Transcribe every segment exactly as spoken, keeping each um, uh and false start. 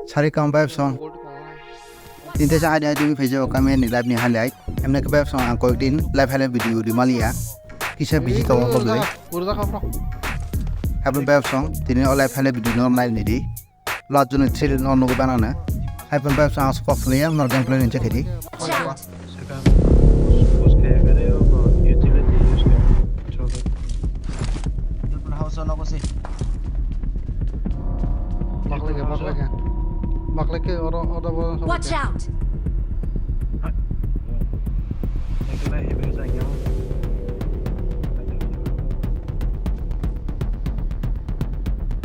Sari kam vibe song. Tinte sa adi adi phai jao kami ni live ni highlight. Emne ke vibe song ang koyek din live highlight video di malia. Kisa busy to ko bele. Happy vibe song. Tini o live highlight video no nai ni di. Last juni three no nugo banana. Happy vibe song ang spot liya no gameplay ni chekedi. Saka. Bus kaya kare o ko utility use kaya. Chobe. Telepon house no ko se. Bakleke, bakleke. Bakleke, oro, oro, oro. Watch out! Ekla hebe sa yao.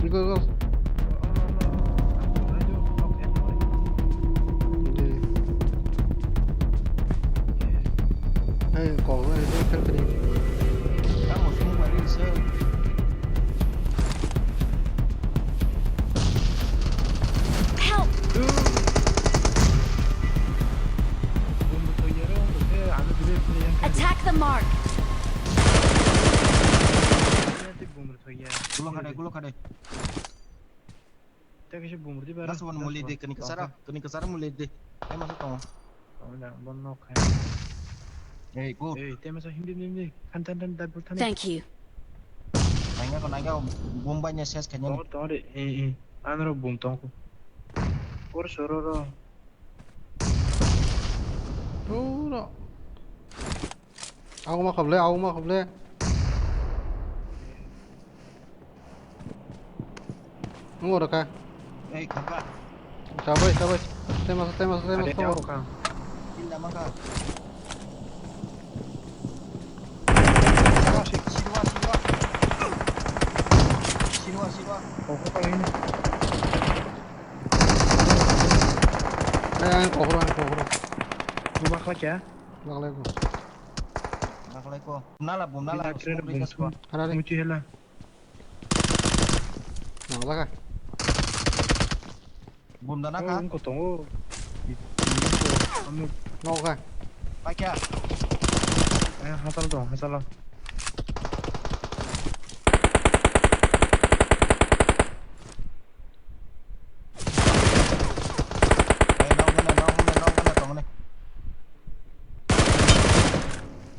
Go, go. Hey, kok na, ito, kal kani. Help! Attack the mark! Gulo khade, gulo khade. Tei kaisa bumrwdi bara. Last one muli de, kani kasara, kani kasara muli de. Tei masa tongo. Tongo da, bono khai. Hey, go. Hey, tei masa hindi, hindi, hindi. Than, than, than, dai bul than. Thank you. Nainga ko, nainga ko, bum bai ne ses kanya ni. Tongo, tongo de, eh, eh. Anro bum tongo. Kor soro ro. Uro. Auma khable, auma khable. Nung oro ka? Ei, khaka. Sabai, sabai. Tema, tema, tema, tema. Inda maka. Sirwa, sirwa. Sirwa, sirwa. Oh, kok ini. Eh, ang kokro, ang kokro. Bakla kya? Bakla ko. Bakla ko. Nala bom, nala. Harare. Muchi hela. Nang laka. Bom dana ka? Ko tongo. Noka. Paikya. Eh, hasal dong, hasal. Eh, nokmana, nokmana, nokmana tongni.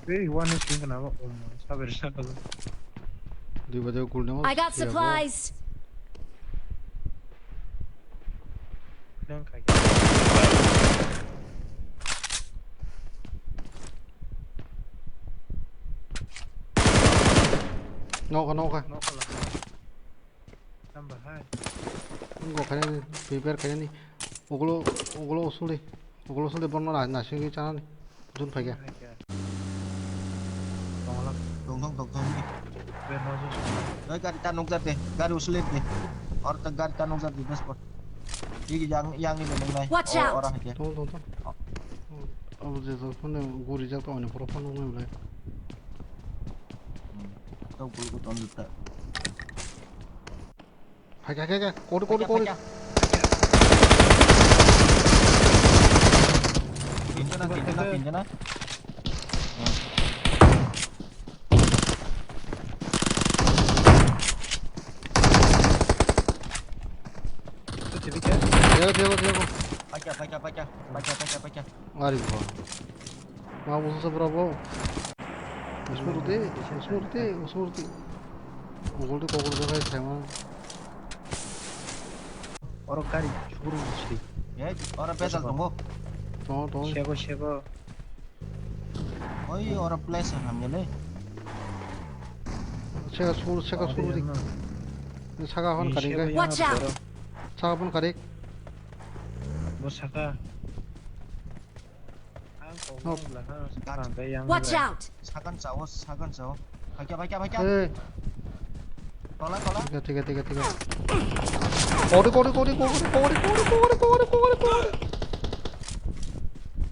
Hey, one is pink na ba? Oh my, saber sa ka. Dui baje kul demo. I got supplies. Nang kha. Noka, noka. Noka la. Number hai. Ngo khainani, prepare khainani. Ugulo, ugulo usuli. Ugulo usuli bono na, na singwi chanani. Jun phaikha. Tongthong, tongthong ni. Oi, gari ta nukjak de, gari usuli de. Or ta gari ta nukjak de, dashboard. Igi yang, yang ni nung nai. Watch out! Ora haikhe. Tong, tong, tong. Abo je jok phone guri jak tong ni, pura phone nung nai. Tong bulu ko tong jutta. Hai, hai, hai, hai. Kori, kori, kori. Tinjana, tinjana, tinjana. Tiba, tiba, tiba. Pacha, pacha, pacha, pacha, pacha, pacha. Ari bo. Ma bo sa bra bo. Usmurti, usmurti, usmurti. Ugulti kokol jaga thema. Oro gari suru si. Eh, oro pedal tongo. Tongo, tongo. Sego, sego. Oi, oro place ham gele. Sega suru, sega suru di. Sega hon kari ga. Watch out. Sega pun kari. Bo saka. Watch out! Sakan sao, sakan sao. Paikya, paikya, paikya. Tola, tola. Tiga, tiga, tiga, tiga. Kori, kori, kori.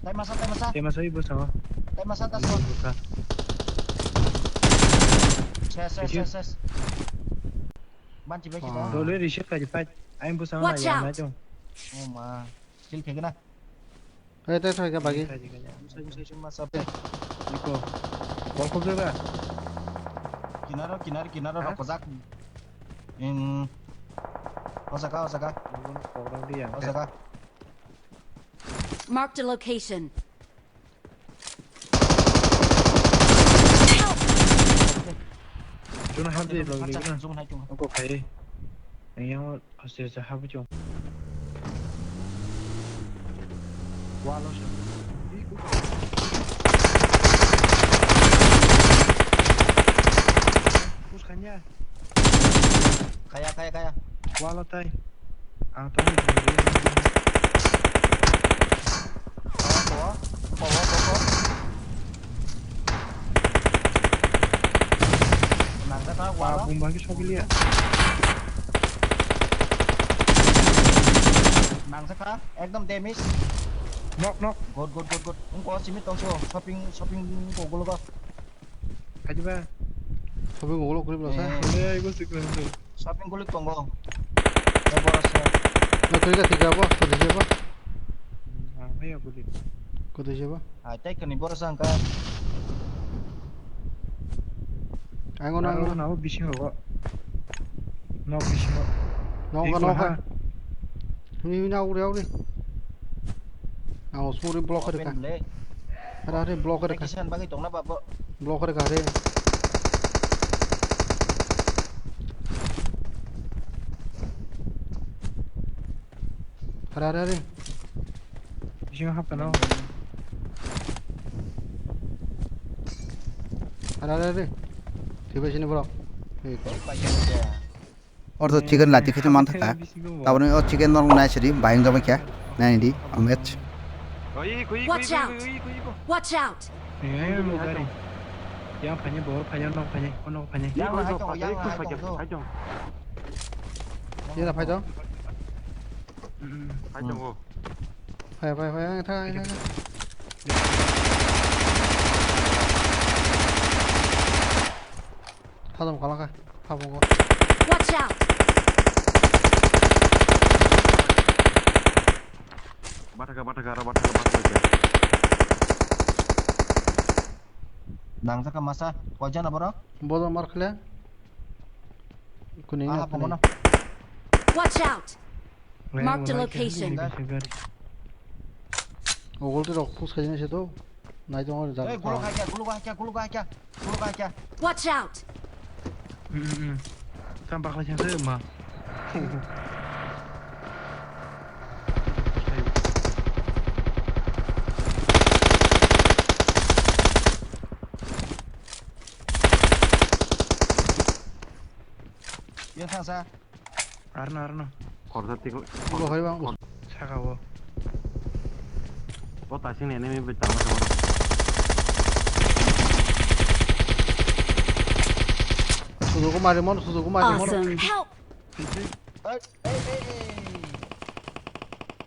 Tai masa, tai masa. Tai masa ibu sama. Tai masa tas. Ses, ses, ses, ses. Banchi, banchi. Dole reset kaji fight. Aim bu sama. Watch out. Oh ma. Skill khe gana. Hey, tei thoi khe bagi. Iko. Bol khobjak da? Kinaro, kinar, kinaro rok kojak. In. O jaga, o jaga. Nokno kokrok di ang O khe. jaga. Marked a location. Juna hap di log Acha, ligna. Jung hai chung. Oko khai. Yang haste haste hap chung. Walo sa. Push khanya. Kaya, kaya, kaya. Walo tai. Ang tong. Kaya, kaya. Kaya, kaya. Nangkha, walo. Bumba ki sokiliya. Nangkha, ekdom damage. Knock knock. Good, good, good, good. Engko simi tongso, shopping, shopping ko gulo ba. Kaji ba. Sobi gogolo kuri bwlasa. Eh. Ole ai go sikla ndo. Shopping gulik tongo. Tei borok se. No kuri ka thika bo, kuri se bo. Ang hai abuli. Kuri se bo. Hai tei kani borok se angka. Ang ono ang Aro ono. Na o bising rogo. No bising rogo. Nokha nokha. Hini hini auri auri. Ang usmuri block kari ka. Open le. Ara re block kari ka. Kisan bagwi tongna ba bo. Block kari ka re. Ara ara re. Bising hap kana. Ara ara re. Thibai sini block. Hei ko. Ordo chicken lati khe man thaka. Taboni o chicken no nai sidi bayang jama kya. Nai di amet. Watch out! Watch out! Eh, mo gari. Yang phanya bor phanya nok phanya. Ono phanya. Yang hai tong, yang hai tong. Yena phai do. Mm. Phai phai phai ang thang ang thang. Thadam kala ka. Thabo go. Watch out! Bathaka, bathaka, aro bathaka, bathaka. Nang jaka masa, koi jana borok? Bodo mar khle. Kuni Ah, na hapo mono. Watch out! Marked a location. Ogol to rok pus kajina se to. Nai tong ar Eh, jang. gulo hai kya, gulo hai kya, gulo hai kya, gulo hai kya. Watch out! Mm, mm, mm. Tam bakla chang se ma. Yang sang sa. Arno, arno. Khorsa tiko. Ulo hoi bang. Saka o. O tasing enemy bai tangma tangma. Suzuku mari mon, suzuku mari mon. Awesome! Help! Oi, ei, ei, ei.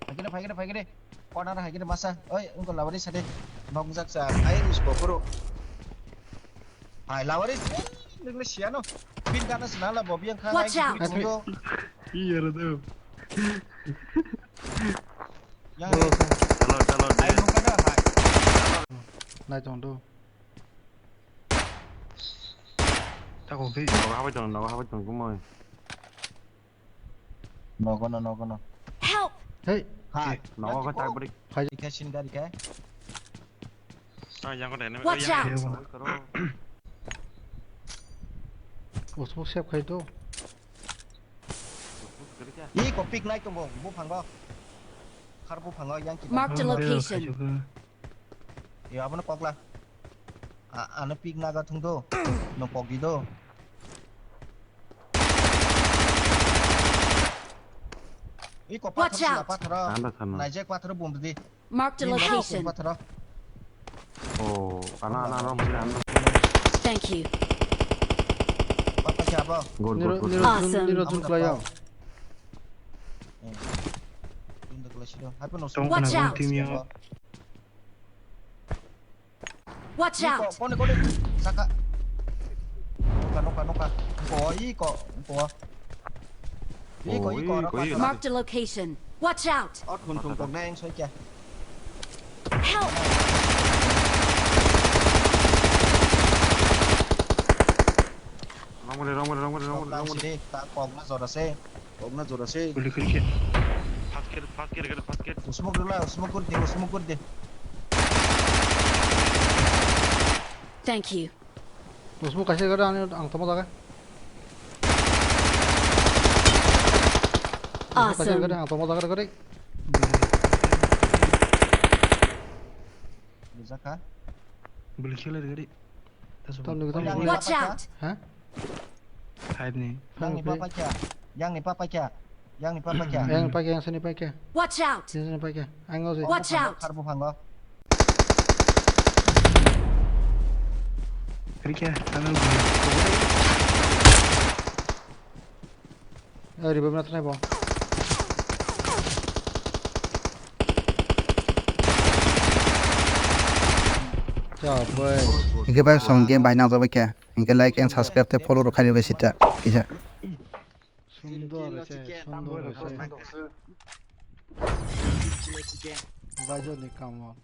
Hai kene, hai kene, hai kene. Corner hai kene masa. Oi, engko lawari sade. Bong jak sa. Ai, is bokoro. Hai, lawari. Nang le siano. Pin kana sina la bobi yang kha. Watch out! Iya, rada. Yang. Chalo, chalo, Ai, de. nungka da, hai. Nai tong do. Tako ke. Nogo habai tong, nogo habai tong, kumoi. Nogo no, nogo no. Help! Hei. Hai. Nogo ka tak beri. Ika sin gari ka. Ah, yang ko dene. Watch out! Usmo sep khai to. Iko pick nai tongo, buphango. Khar buphango yang kita. Marked a location. Yo, abono kokla. A, ano pick naga thung do. No pok di do. Iko Watch pathar sila out. pathar. Tanda sana. Naijak pathar bum di. Marked a Ni location. Pathar. Oh, ana, ana, ana, ana. Thank you. Papa siapa? Good, Niro good, good. niro jun Awesome. niro jun playo. Tunda kula sido. Apa no? Tong Watch kana out. Team yo. Watch out! Kone kone. Saka. Noka noka noka. Ko iko ko. Iko iko. Oi, iko, iko. Marked a location. Watch out! Ot hun thung tok neng soi kya. Help! Rong bole, rong bole, rong bole, rong bole, rong bole. Sini tak kok na jora se. Ogna jora se. Guli khulke. First gear, first gear, first gear. Smoke rila, smoke kor de, smoke kor de. Thank you. Smoke kaisa gari ang, ang tamo jaga. Smoke kaisa gari ang tamo jaga gari. Rijak kha. Bwlwi khe lai gari. Tam nugwi tam Yang nugwi. Watch out! Ha? Hai ni. Yang ni papa kya? Yang ni papa kya? Yang ni papa kya? Yang ni papa kya, yang sini papa kya. Watch out! Yang sini papa kya. Ang ngau sih. Watch out! Kharbu phango. Kiri kya? Ano. Ari ba na tnai bo. Cha bai. Hingke bai song game bai nang jabai khe. Hingke like and subscribe te follow rok khairi bai sita. Kisa. Sundor se, sundor se. Bajo ni kamo.